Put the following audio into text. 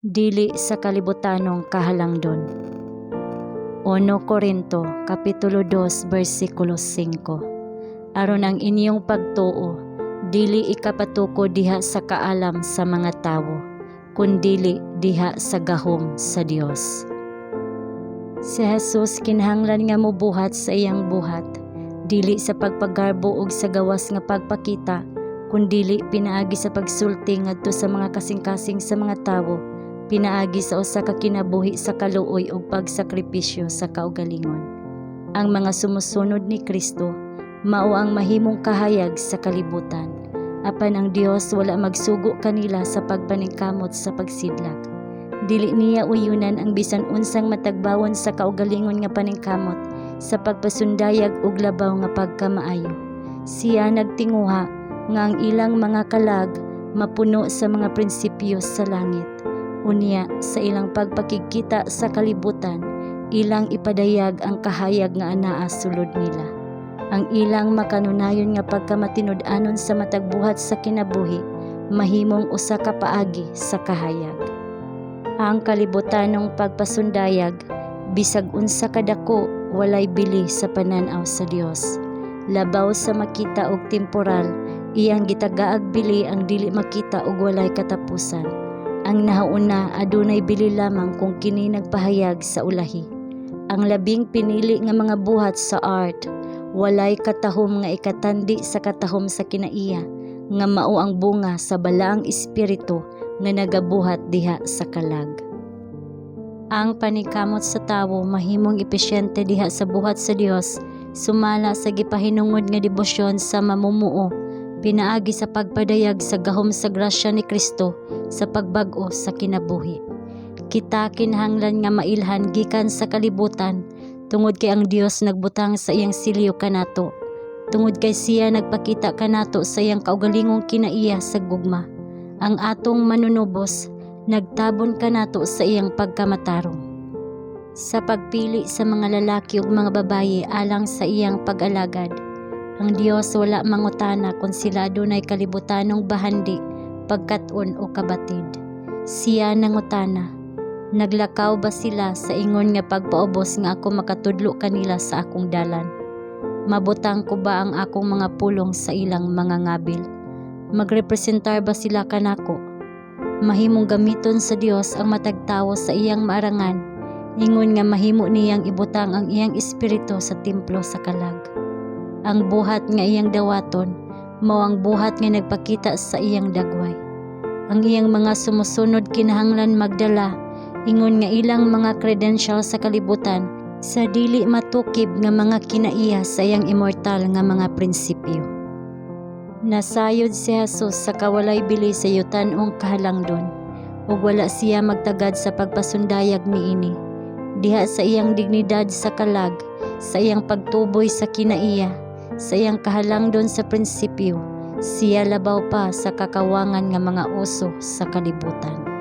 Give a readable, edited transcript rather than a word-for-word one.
Dili sa kalibutanong kahalangdon. 1 Korinto kapitulo 2 bersikulo 5. Aron ang inyong pagtuo dili ikapatukod diha sa kaalam sa mga tawo, kundili diha sa gahom sa Dios. Si Jesus kinahanglan nga mobuhat sa iyang buhat, dili sa pagpagarbo og sa gawas nga pagpakita, kundili pinaagi sa pagsulti ngadto sa mga kasing-kasing sa mga tawo, pinaagi sa usa ka kinabuhi sa kaluoy ug pagsakripisyo sa kaugalingon. Ang mga sumusunod ni Kristo mao ang mahimong kahayag sa kalibutan. Apan ang Dios wala magsugo kanila sa pagpaningkamot sa pagsidlak. Dili niya uyunan ang bisan unsang matagbawon sa kaugalingon nga paningkamot sa pagpasundayag og labaw nga pagkamaayo. Siya nagtinguha nga ang ilang mga kalag mapuno sa mga prinsipyo sa langit. Unya sa ilang pagpakigkita sa kalibutan, ilang ipadayag ang kahayag nga anaa sulod nila. Ang ilang makanunayon nga pagkamatinud-anon sa matag buhat sa kinabuhi mahimong usa ka paagi sa kahayag. Ang kalibutanong pagpasundayag, bisag unsa kadako, walay bili sa panan-aw sa Dios. Labaw sa makita og temporal, iyang gitagaag bili ang dili makita ug walay katapusan. Ang nahauna adunay bili lamang kung kini nagpahayag sa ulahi. Ang labing pinili nga mga buhat sa art walay katahom nga ikatandi sa katahom sa kinaiya nga mao ang bunga sa Balaang Espiritu nga nagabuhat diha sa kalag. Ang paningkamot sa tawo mahimong episyente diha sa buhat sa Dios sumala sa gipahinungod nga debosyon sa mamumuo pinaagi sa pagpadayag sa gahom sa grasya ni Kristo sa pagbag-o sa kinabuhi. Kita kinahanglan nga mailhan gikan sa kalibutan tungod kay ang Dios nagbutang sa iyang selyo kanato. Tungod kay siya nagpakita kanato sa iyang kaugalingong kinaiya sa gugma. Ang atong Manunubos nagtabon kanato sa iyang pagkamatarong. Sa pagpili sa mga lalaki ug mga babaye alang sa iyang pag-alagad, ang Dios wala mangutana kung sila adunay kalibutanong bahandi, pagkat-on o kabatid. Siya nangutana, naglakaw ba sila sa ingon nga pagpaubos nga ako makatudlo kanila sa akong dalan? Mabutang ko ba ang akong mga pulong sa ilang mga ngabil? Magrepresentar ba sila kanako? Mahimong gamiton sa Dios ang matag tawo sa iyang maarangan, ingon nga mahimo niyang ibutang ang iyang espiritu sa templo sa kalag. Ang buhat nga iyang dawaton mao ang buhat nga nagpakita sa iyang dagway. Ang iyang mga sumusunod kinahanglan magdala ingon nga ilang mga credential sa kalibutan sa dili matukib nga mga kinaiya sa iyang immortal nga mga prinsipyo. Nasayod si Jesus sa kawalay bili sa yutan-ong kahalangdon ug wala siya magtagad sa pagpasundayag niini. Diha sa iyang dignidad sa kalag, sa iyang pagtuboy sa kinaiya, sa iyang kahalangdon sa prinsipyo, siya labaw pa sa kakawangan nga mga uso sa kalibutan.